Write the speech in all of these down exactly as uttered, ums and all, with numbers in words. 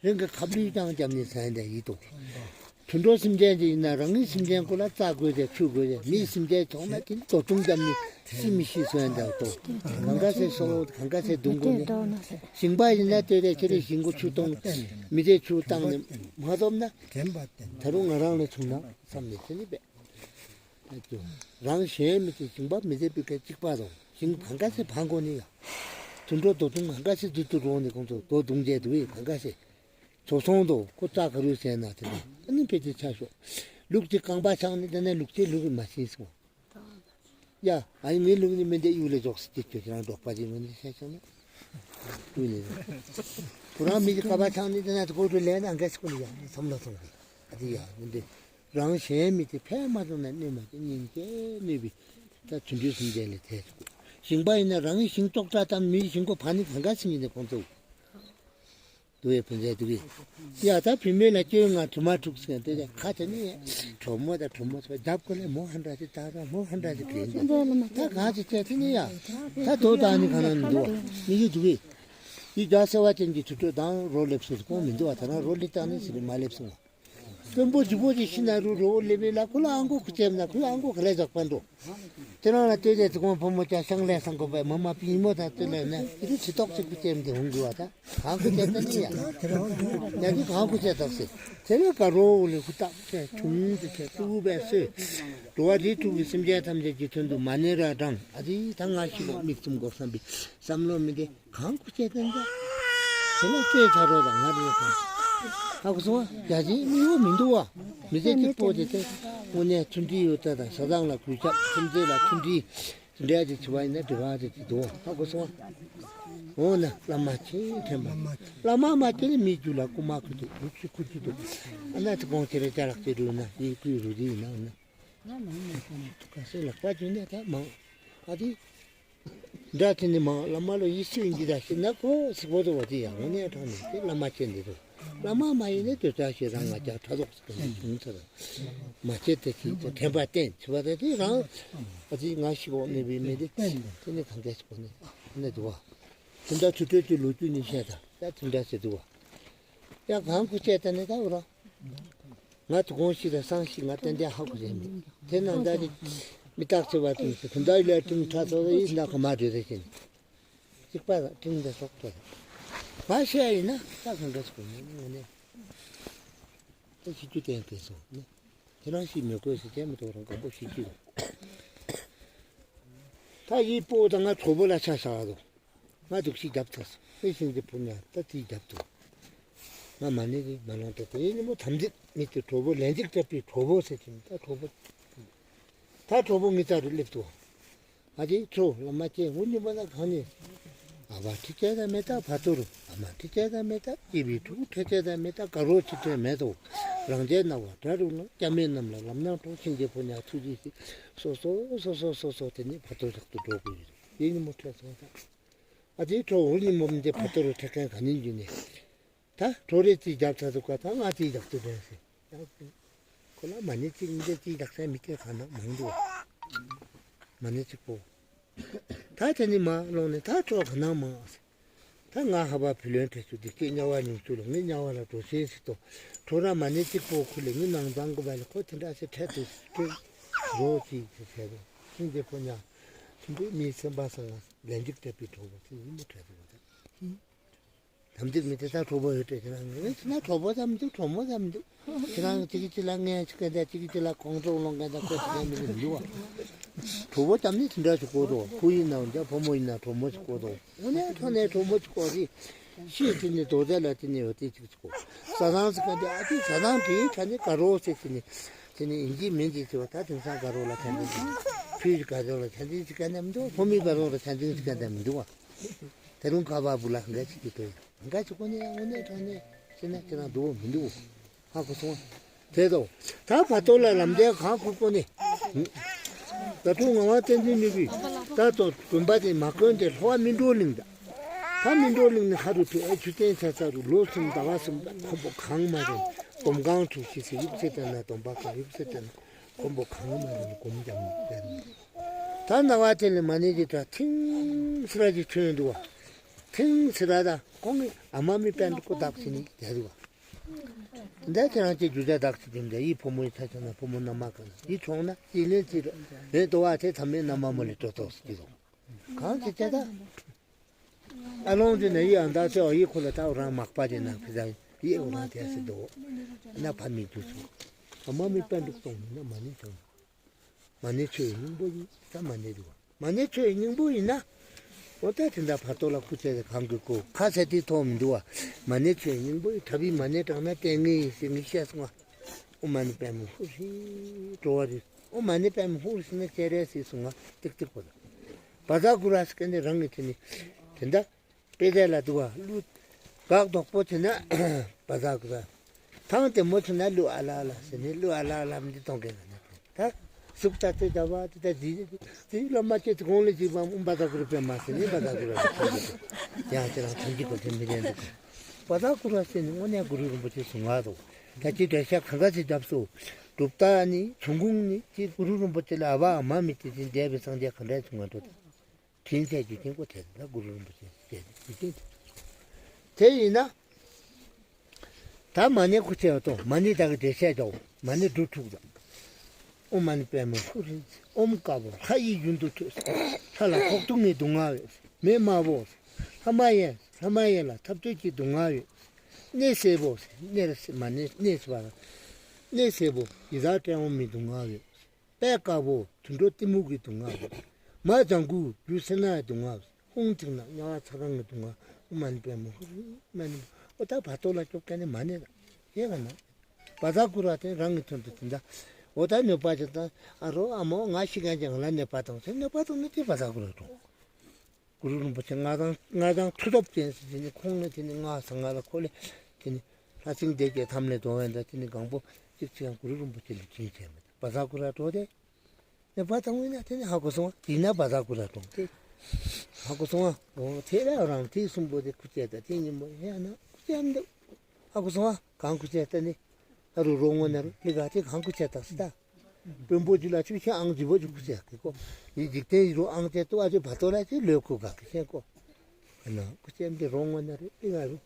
རང་གི་ཁབ་ལུས་ཀྱང་བརྒྱབ་ནས་ཟ་ཡ་འདྲ་ཡིན་དོ། དུད་འགྲོ་སེམས་ཅན་དེ་ཡིན་ན་རང་གི་སེམས་ཅན་ཀུན་ལ་རྩྭ་དགོས་ཏེ་ཆུ་དགོས་ཏེ། མིའི་སེམས་ཅན་ཚོགས་ན་དེ་ནི་དོ་དུང་བརྒྱབ་ནས་སྲིད་མི་ཤེས་ཟ་ཡ་འདྲ་དོ། གང་ག་ཚེ་སོང་། གང་ག་ཚེ་སྡུག་དགོས་ནས། ཞིང་པ་ཡིན་ན་ལྟོས་ཏེ་ཁྱེད་རེ་ཞིང་གི་ཆུ་གཏོང་མི་ཚེ་ཆུ་བཏང་ནས་མ་ཐོབ་ན། ད་རུང་ང་རང་ལ་བྱུང་ན་བསམ་ནས་དེ་ནི་བས། རང་གཞན་མི་ཚེ་ཞིང་པ་མི་ཚེ་པའི་སྐད་གཅིག་པ་དང་ཞིང་གང་ག་ཚེ་ཕང་དགོས་ནི་ཡ། དུད་འགྲོ་དོ་དུང་གང་ག་ཚེ་སྡུག་ཏུ་རོགས་ནི་ཁོང་ཚོ་དོ་དུང་བྱས་འདུག་གས། གང་ག་ཚེ་ཚོ་སོང་དོ་ཁོ་རྩྭ་ག་རུ་ཟས་ན་དེ་ནི་ཨ་ནི་ཕལ་ཆེར་ཆ་ཤོག། ལུག་ཅིག་རྐང་པ་ཆག་ནི་དེ་ནས་ལུག་ཅིག་ལུག་མ་ཤེས་སོང་། ཡ། ཨ་ནི་ངའི་ལུག་ནི་མི་འདེ་གཡུག་ལས་རྫོགས་སི་ཏི་ཅོ་ཅི་རང་འབྲོག་པ་ཅིག་མི་འདི་ཤེས་ཤེས་ན། ཡུག་ནི། ཁོ་རང་མི་གི་ཀ་པ་ཆང་ནི་དེ་ན་དེ་ཀོ་ཏུ་ལས་ན་འགའ་ཞིག་ཀུན་ཡ་བསམ་བློ་ཐོངས་ཏེ། ཨ་དེ་ཡ་མི་འདི། རང་གཞན་མི་དེ་ཕན་མ་བྱུང་ན་གནོད་མ་བྱེད་སྙིང་རྗེ་ནུས་པའི། ད་དུད་འགྲོའི་སེམས་ཅན་ལས་ཐར་ཅིག། ཞིང་པ་ཡིན་ན་རང་གི་ཞིང་ལྕོགས་གྲྭ་དང་མིའི་ཞིང་ཁོ་ཕ་ནི་གང་ག་ཞིག་ཡིན་ན་ཁོང་ཚོ། དུ་བའི་ཕུན་ཚོགས་དུ་བའི། ཡ་ད་བུད་མེད་ལ་སྐྱོན་ང་དྲི་མ་དྲུག་ཟེར་དེ་ལས་ཁ་དེ་ནི། གྲོགས་མོ་དང་གྲོགས་མོ་ཚོ་རྒྱབ་ཁོ་ལས་མོ་ཧན་འདྲ་ཞིག་ད་ར་མོ་ཧན་འདྲ་ཞིག་གིན་ད་གང་ཞིག་བྱས་དེ་ནི་ཡ། ད་དོ་ད་ནི་གང་ན་མི་འདུག་བ། མི་ཡི་དུ་བའི། ཡི་རྒྱ་སེ་བ་ཅན་གྱི་དུད་འགྲོ་དང་རོ་ལེབ་སོ་སོ་ཁོང་མི་འདུག་བ། ད་རང་རོ་ལི་ད་ནི་ཟེར་མ་ལེབ་སོང་བ། དཔོན་པོ་ཇི་པོ་ཅིག་ཤི་ན་རུ་རོ་ལེབ་ལ་ཁོ་ལ་ཨང་གོ་ཁུ་ཅེམ་ན་ཁོ་ལ་ཨང་གོ་ག་ལས་ཟག་པ་འགྲོ། དེ་རང་ལ་ལྟོས་ཏེ་དེ་གོང་ཕོ་མོ་ཅག་ཤང་ལས་སང་གོ་པའི་མ་མ་པི་མོ་དང་ལྟོས་ལས་ནས་ཨི་རུ་ཚི་ཏོག་ཅིག་པུ་ཅེམ་དེ་འོང་དགོས་བ་ད། གང་གི་ཅེ་ཏན་ཡ། ཡ་གི་གང་གི་ཅེ་ཏོག་སེ། དེ་ནས་ག་རོ་ལེ་ཧུ་ཏག་ཅེ་ཁྱུང་དུ་ཅེ་ཏུ་བས་སོས། འགྲོ་བ་རིགས་དྲུག་གི་སེམས་ཅན་ཐམས་ཅད་ཀྱི་དོན་དུ་མ་ཎི་ར་བགྲང་། ཨ་དེ་ད་ང་ཤི་བོ་མིག་བཙུམ་གོ་བསམ་པའི་བསམ་བློ་མི་དེ་གང་གི་ཅེ་ཏན་ཡ། དེ་ནས་ཅེ་ཆ་རོ་དང་ང་རེ་གང་། ཧ་གོ་སོང་བ། རྒྱ་ཆེན་མི་བོ་མི་འདུག་བ། མི་ཚེ་གཅིག་པོ་དེ་དེ། དངོས་གནས་མཐུན་སྒྲིལ་ཡོད་ད་དང་ས་དང་ལ་གུས་ཞབས་ཁྱིམ་མཚེས་ལ་མཐུན་སྒྲིལ། འདྲ་དེ་བྱི་བ་ཡིན་ན་འདྲི་བ་དེ་དེ་དོ་ཧ་གོ་སོང་། འོ་ན་བླ་མ་ཆེ་དྲན་པ། བླ་མ་མ་དེ་ནི་མི་རྒྱུ་ལ་རྐུ་མ་ཁུ་དེ་རུ་ཚུ་ཁུ་ཚུ་དོ། ཨ་ན་དེ་གོང་ཁྱེར་ཅ་ལག་དེ་རུ་ན་ཡི་ཀུའི་རུ་དེ་ཡིན་ན་འོ་ན། ཁ་སེ་ལག་པ་བྱུང་ན་ད་མང་། ཨ་དེ། འདྲ་དེ་ནི་མང་བླ་མ་ལོ་ཡི་སུ་ཡིན་གྱི་ད་ཤི་ན་ཁོ་སི་པོ་དོ་བ་དེ་ཡང་འོ་ན་ཡང་དྲང་ནས་དེ་བླ་མ་ཆེ་འདི་དོ། བླ་མ་མ་ཡིན་ན་དེ་ལྟ་ཞིག་རང་ང་རྒྱ་ཕྲག་དོག་ཟེར་གི་བྱུང་ཚར། མ་བྱེད་དེ་ཞིག་དེ་དྲན་པ་བསྟེན་བྱེད་པ་དེ་དེ་རང་། ཨ་ཙི་ང་ཞིག་འོག་གནས་པའི་མི་དེ་དེ་ནི་གང་གས་ཞིག་གོ་ནས་ནས་འདུག་བ། དེ་འདྲ་དུ་སྤྲོད་ཀྱི་ལོ་རྒྱུས་ནི་བཤད་ད་ད་དེ་འདྲ་ཞིག་འདུག་བ། ཡང་གང་གུ་བྱས་ད་ནི་ད་འུ་ར། ང་དུ་གོང་ཞིག་དང་སང་ཞིག་ང་ཏན་ཏན་ཧ་གོ་རེད་མི་དེ་ནང་ད་དེ་མི་རྟག་ཚེ་བ་དུ་ཞིག་དུ་འདའ་ཡི་ལ་དུང་ཁྲ་ཚོ་ཡིན་ད་གོ་མ་རེད་རེད་ཅེ་ནི། གཅིག་པ་དང་ཀྲིན་དང་སོགས་པ་དང་། མ་བཤད་ཡིན་ན་ད་གང་འདྲ་སོང་ནས་ངོ་ནས། ད་ཤི་རྒྱུ་གཏན་འཁེལ་སོང་ནས། དེ་རང་ཤི་མི་དགོས་ཟེར་བྱས་མི་ཐོག་རང་དགའ་པོ་ཤི་རྒྱུ་རེད། ད་ཡི་སྤོ་དང་ང་གྲོགས་པོ་ལ་ཆ་བཞག་དོ། ང་འདུག་ཤི་རྒྱབ་ཚར་སོང་། ཨེ་ཤིང་གི་བུ་ཉག་ད་དེའི་རྒྱབ་ཏུ། ང་མ་ནི་རེད་མ་ལང་ད་དེ་ཡིན་མོ་དམ་ཚིག་མི་དེ་གྲོགས་པོ་ལན་ཅིག་སྤྲད་པའི་གྲོགས་པོ་ཟེར་གྱིན་ད་གྲོགས་པོ། ད་གྲོགས་པོ་ངི་ཙག་རུ་སླེབས་ཏོ། ཨ་ཅེ་ཁྱོད་བླ་མ་ཅན་འུ་གཉིས་པ་ན་གང་ནས། ཨ་བ་ཁྲི་བཅས་དང་མེ་ཏ་བ་ཏོ་རུ་ཨ་མ་ཁྲི་བཅས་དང་མེ་ཏ་སྐྱེས་པའི་ཕྲུ་གུ་ཁྲི་བཅས་དང་མེ་ཏ་དགའ་རོགས་ཁྲི་བཅས་མེད་དོ། རང་རྒྱལ་སྣང་བ་དགྲ་རུ་ལངས་སྐྱ་མེད་རྣམས་ལ་ལམ་སྣ་དྲོ་ཤིང་རྗེ་ཕོ་ཉ་ཐུགས་རྗེ་ཞིག་སོ་སོ་སོ་སོ་སོ་སོ་དེ་ནི་བ་ཏོ་རག་ཏུ་འགྲོ་དགོས་ཡོད་དེ་ཉིན་མོ་ཁྲོད་སོང་ད། ཨ་ཅེ་ཁྲོ་འུ་ཉིན་མོ་མི་འདི་བ་ཏོ་རུ་ཁྲ་མཁན་ག་ཉིན་རྒྱུ་ནས། ད་གྲོ་རེ་རྩིས་རྒྱབ་ཚར་འདུག་ག་ད་ང་རྩིས་རྒྱག་ཏུ་དྲན་སྲིད། ཁོ་ལ་མ་ཎི་གཅིག་འདི་རྩིས་རྒྱག་ས་མི་སྐད་གང་ན་མང་འདུག་མ་ཎི་གཅིག་པོ། ད་དེ་ནི་མ་ལོང་ནས་ད་གྲོ་ག་ན་མང་། ད་ང་ཧ་བ་བུ་ལོན་ཁྲེ་ཚུ་འདི་སྐད་དམྱལ་བ་ཉུང་ཚུ་ལ་ངའི་དམྱལ་བ་ལ་འགྲོ་ཤེས་སྲིད་དོ། གྲོ་ར་མ་ཎི་གཅིག་པོ་ཁུ་ལས་ངའི་ནང་ཚང་གི་བ་ལས་ཁོ་དེ་འདྲ་སེ་འཕྲལ་དུ་སྐྱོད་རོགས་གྱིས་ཟེར་བྱས་རོགས་ཤིང་རྗེ་ཕོ་ཉ། ཆུན་པོའི་མིའི་སེམས་པ་སང་ལན་འཇིགས་སྤྲད་པའི་གྲོགས་པོ་དེ་ཉིན་མོ་འཕྲད་དུ་བ་ད། དམ་ཚིག་མི་དེ་ད་གྲོགས་པོ་ཡོད་དྲན་ཁྱེད་རང་ངས་ཁྱེད་རང་གྲོགས་པོ་ཙམ་འདུག་གྲོགས་མོ་ཙམ་འདུག་ཁྱེད་རང་གཅིག་གིས་གཅིག་ལ་ངན་ཞིག་ག་འདྲ་གཅིག་གིས་གཅིག་ལ་ཁོང་ཁྲོ་སློང་ག་འདྲ་ཁོ་དེ་འདྲ་མི་འདུག་བ། གྲོགས་པོ་ཙམ་ནི་དེ་འདྲ་ཞིག་དགོས་འདུག་བུ་ཡིན་ན་འདྲ་བུ་མོ་ཡིན་ན་གྲོགས་མོ་ཞིག་དགོས་འདུག་དངོས་གནས་དྲང་གནས་གྲོགས་མོ་ཞིག་དགོས་རེད། ཤེས་དེ་ནི་རྡོ་རྗེ་ལ་དེ་ནི་འོ་དེ་ཅིག་ཅིག་གོ། ཟ་ཁང་ཟིག་ག་འདི་ཨ་ཅེ་ཟ་ཁང་དེའི་ཆ་ནས་དགའ་རོགས་ཟེར་དེ་ནི། དེ་ནི་ཡིན་གཅིག་མིན་གཅིག་ཟེར་བ་ད་དེང་སང་དགའ་རོགས་ལ་ཆ་འཛིན་ཅིག་ཕུའི་དགའ་རོགས་ལ་ཆ་འཛིན་ཅིག་ག་འདྲ་མི་འདུག་ཕོ་མོའི་དགའ་རོགས་ལ་ཆ་འཛིན་ཅིག་ག་འདྲ་མི་འདུག་བ། ད་རུང་ཁ་བ་བུ་ལ་འགའ་ཅིག་གི་དོན་འགའ་ཅིག་གོ་ནས་དངོས་གནས་དྲང་གནས་བྱས་ན་ཁྱེད་རང་སྡུག་པོ་མི་འདུག་ཧ་གོ་སོང་བ། དེ་དང་། ད་བར་དོ་ལ་ལམ་འདྲེན་གང་ཁུག་པོ་ནི། ད་དུང་ངག་དབང་བསྟན་འཛིན་ནུས་པའི་ད་ལྟོ་བུམ་པ་དེ་མ་བསྐོན་ཏེ་ལྷོ་བ་སྨིན་གྲོལ་གླིང་དང་། ད་སྨིན་གྲོལ་གླིང་ནས་ཧ་རུ་ཕེ་ཨེ་ཆུ་སྟེང་ཆ་ཚ་རུ་ལོ་གསུམ་ཟླ་བ་གསུམ་དང་འཁོན་པོ་གང་མ་རེད། སྒོམ་གང་འཁྲུག་ཤི་སི་ཡུག་སེ་ཏན་ན་སྡོམ་པ་གང་ཡུག་སེ་ཏན་ན་འཁོན་པོ་གང་མ་རེད་སྒོམ་རྒྱབ་ནས་བསྡད་ནས། ད་ན་བ་དེ་ལས་མ་ཎི་གི་སྒྲ་ཐིང་སི་ར་ཅིག་ཐོན་འདུག་བ། ཐེངས་ཟེར་ར་ད་ཁོང་གིས་ཨ་མ་མི་པན་ཀོ་བདག་ཟེར་ནི་རྒྱ་རི་བ། འདས་ཁྱེད་རང་ཅིག་རྒྱུ་ཆ་བདག་ཅིག་དེ་འདྲ་ཡིད་ཕོ་མོའི་ཐ་ཆ་ན་ཕོ་མོ་ན་མ་ག་ན་ཡིད་ཆོང་ན་ཡིད་ལན་ཅིག་རེད་དོ་བ་དེ་ཐ་མའི་ན་མ་མོ་ལས་སྤྲོ་ཏོག་ཟེར་གྱི་རོ། གང་ཅི་བྱས་ད། ཨ་ལོང་དེ་ན་ཡིད་ཨ་མདའ་ཚེ་བ་ཡིད་ཁོ་ལ་ད་འོ་རང་མག་པ་དེ་ན་ཕི་ཟ་ཡིད་འོ་རང་དེ་ཟེར་དོ། ན་ཕ་མི་འདུག་སོང་། ཨ་མ་མི་པན་འདུག་སོང་ན་མ་ནི་ཆོང་། མ་ཎི་ཆོས་སྙིང་པོ་ཡིན་ད་མ་ཎི་རུ། མ་ཎི་ཆོས་སྙིང་པོ་ཡིན་ན། འོ་ད་དེ་འདྲ་བར་དོ་ལ་ཁུ་ཚེ་གང་གི་གོ་ཁ་ཟེར་དེ་ཐོག་མི་འདུག་བ། མ་ཎི་ཆོས་སྙིང་པོ་ཡིན་ད་བི་མ་ཎི་དྲངས་ན་ལྟས་ངན་ཡིན་ཟེར་ངས་བཤད་སོང་བ། ཨོ་མ་ཎི་པདྨེ་ཧཱུྃ་ཧྲཱིཿ་འགྲོ་བ་རེད། ཨོ་མ་ཎི་པདྨེ་ཧཱུྃ་ཟེར་ན་ཅེ་རེ་ཟེར་སོང་ང་ཏིག་ཏིག་པོ་ལ། བ་ཟ་ཀུ་ར་ཟེར་ནས་རང་གི་དེ་ནི། དེ་འདྲ། དཔེ་དེ་ལ་འདུག་བ་གླུ། འགག་དོག་པོ་བྱས་ན་བ་ཟ་གུ་ར། ཐང་དེ་མོ་བྱས་ན་གླུ་ཨ་ལ་ཨ་ལ་ཟེར་ནས་གླུ་ཨ་ལ་ཨ་ལ་འདི་གཏོང་མཁན་ལ་ན་ད། གཟུགས་ལྟ་ཚོད་བྱ་བ་དེ་ད་ཟི་ཟི་ལ་མ་ཆེ་དེ་གོང་ལ་ཅིག་བམ་བ་ཟ་གུ་ར་པས་མ་ཟེར་ནས་བ་ཟ་གུ་ར་ཟེར་གྱི་འདུག་ཡང་ཁྱེད་རང་ཐོན་གྱི་གོ་དེ་མི་རན་འདུག་བ་ཟ་གུ་ར་ཟེར་ནས་དངོས་གནས་གུ་རུ་རིན་པོ་ཆེ་གསུང་བ་འདུག་ད་ཅི་འདྲ་ཤག་གང་ག་ཅིག་བརྒྱབ་སོ། གྲུབ་རྟགས་ནི་བྱུང་ཁུངས་ནི་ཅི་གུ་རུ་རིན་པོ་ཆེ་ལ་ཨ་བ་ཨ་མ་མི་དེ་དེ་འདས་པའི་སངས་རྒྱས་ག་འདྲ་བྱུང་བ་འགྲོ་ད། དྲིན་ཚད་ཀྱི་དཀྱིལ་འཁོར་དེ་ལ་གུ་རུ་རིན་པོ་ཆེ་ཟེར་ཏེ་དེ་དེ་དེ་ཡིན་ན། ད་མ་ཎི་ཁུ་ཆེ་བ་དང་མ་ཎི་དག་གི་འགྲེལ་བཤད་ཀྱང་མ་ཎི་འབྲུ་དྲུག་དང་། ཨོཾ་མ་ཎི་པདྨེ་ཧཱུྃ་ཧྲཱིཿ་ཨོཾ་དཀར་པོ་ལྷ་ཡི་ཡུལ་དུ་ཐོས། ལྷ་ལ་ཁོག་སྟོང་གི་སྡུག་བསྔལ་ཡོད། མེ་དམར་པོ། ལྷ་མ་ཡིན་ལྷ་མ་ཡིན་ལ་འཐབ་རྩོད་ཀྱི་སྡུག་བསྔལ་ཡོད། གནས་སྲས་པོ། གནས་མ་ཎི་གནས་སྲས་པ། གནས་སྲས་པོ་ཡི་དྭགས་བཀྲེས་འོང་མི་སྡུག་བསྔལ་ཡོད། པད་དཀར་པོ་དུད་འགྲོ་གཏི་མུག་གི་སྡུག་བསྔལ། མ་ལྗང་གུ་རྒྱུ་སེར་སྣ་ཡི་སྡུག་བསྔལ། ཧཱུྃ་བརྩིགས་ན་དམྱལ་བ་ཚ་གྲང་གི་སྡུག་བསྔལ། ཨོཾ་མ་ཎི་པདྨེ་ཧཱུྃ་ཧྲཱིཿ་མ་ཎི། ཨོ་ད་བར་དོ་ལ་སྐྱོབ་མཁན་ནི་མ་ཎི་ལ་ཡེ་ག་ན། བ་ཟ་གུ་ར་དེ་རང་གི་དོན་དུ་དེ་འདྲ། ཨོ་ད་གནོད་པ་ཅིག་དང་ཨ་རོ་ཨ་མོ་ང་ཤི་མཁན་ཅིག་ང་ལ་གནོད་པ་བཏང་ཚེ་གནོད་པ་བཏང་ནི་དེ་བ་ཟ་གུ་ར་དྲོངས། གུ་རུ་རིན་པོ་ཆེ་སྔགས་དང་སྔགས་དང་མཐུ་སྟོབས་ཅན་ཟེར་དེ་ནི་ཁོང་ནི་དེ་ནི་སྔགས་སྔགས་ལ་ཁོ་ལས་དེ་ནི་ལྷ་སྲིན་སྡེ་བརྒྱད་ཐམས་ལས་གཏོང་བས་འདྲ་དེ་ནི་གང་པོ་གཅིག་ཅིག་ཡང་གུ་རུ་རིན་པོ་ཆེ་ལ་བྱིན་བྱས་མེད་བ་ཟ་གུ་ར་དྲོངས་ཏེ། ནི་བ་དང་བས་ན་དེ་ནི་ཧ་གོ་སོང་བ་དེ་ན་བ་ཟ་གུ་ར་དྲོངས་ཏེ། ཧ་གོ་སོང་བ་འོ་དེ་ལ་རང་དེ་གསུམ་པོ་དེ་ཁུ་ཅེ་ད་དེ་ཉིན་མོ་ཡ་ན་ཁུ་ཅེ་འདུག་ཧ་གོ་སོང་བ་གང་ཁུ་ཅེ་ད་ནི། ཨ་རུ་རོ་ངོ་ན་རུ་ལི་ག་དེ་གང་ཁུ་ཅེ་ད་སི་ད། དཔོན་པོ་ཅིག་ལ་ཅིག་ཁྱེད་ཨང་ཅིག་པོ་ཅིག་ཁུ་ཅེས་ཀི་ཀོ། ཡི་འཇིག་རྟེན་ཡི་རུ་ཨང་ཅེ་ཏུ་ཨ་ཅེ་བ་ཏོ་ལ་ཅིག་ལོས་ཁུ་ག་ཀི་ཤེས་ཀོ། ཨ་ན་ཁུ་ཅེ་འདི་རོ་ངོ་ན་རེ་ཨི་ང་རུ།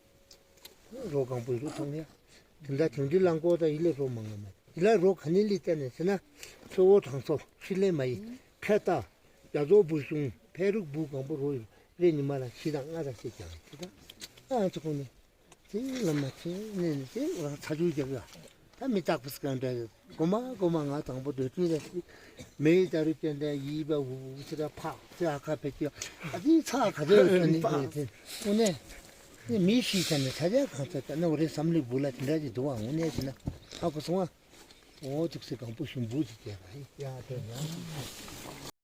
རོ་གང་པོ་ཡི་རུ་ཐོང་ཡ། དེ་འདྲ་དེང་དུས་ལང་ཀོ་ད་ཡི་ལེ་རོ་མང་ང་མ། ཡི་ལ་རོ་ག་ནི་ལི་ཏེ་ནེ་ཟེར་ན། ཆུ་བོ་དྲང་སོ་ཧྲི་ལེ་མ་ཡི། ཁེ་ཏ། རྒྱ་མཚོ་བུ་གཞུང་ཕེ་རུག་བུ་གང་པོ་རོ་ཡི། རེ་ཉི་མ་ལ་ཤི་དང་ང་ར་ཤི་ཀྱང་ཤི་དང་། ཨ་ཚོ་ཁོ་ནི། དེ་ལ་མ་ཁྱེད་ནས་ནི་དེ་རང་ཚ་ཆུ་རྒྱག་ཡ། ད་མི་རྟག་པ་སི་གང་འདྲ་ཡོད། གོ་མ་གོ་མ་ང་དང་པོ་སྡོད་དུས་ལ་སི། མེ་ཡི་ད་རུ་ཅན་དེ་ཡིས་པ་འུ་འུ་ཚི་ར་ཕག་ཚི་ཨ་ཁ་ཕེ་ཀྱི། ཨ་དེ་ཚ་ཁ་དེ་ནི་དེ་དེ་དངོས་གནས། ནི་མི་ཤི་ཚ་ནི་ཚ་རྒྱ་གང་ཚ་ཚ་ནི་འོ་རེ་བསམ་བློའི་སྦུག་ལ་དེ་འདྲ་ཅིག་འདུག་བ་དངོས་གནས་ཟེར་ན་ཧ་གོ་སོང་ཨ། འོ་ཐུགས་སྲས་གང་པོ་ཞུམ་བུ་ཅིག་བྱས་པ་ཡིན། ཡ་དེ་ཡང་།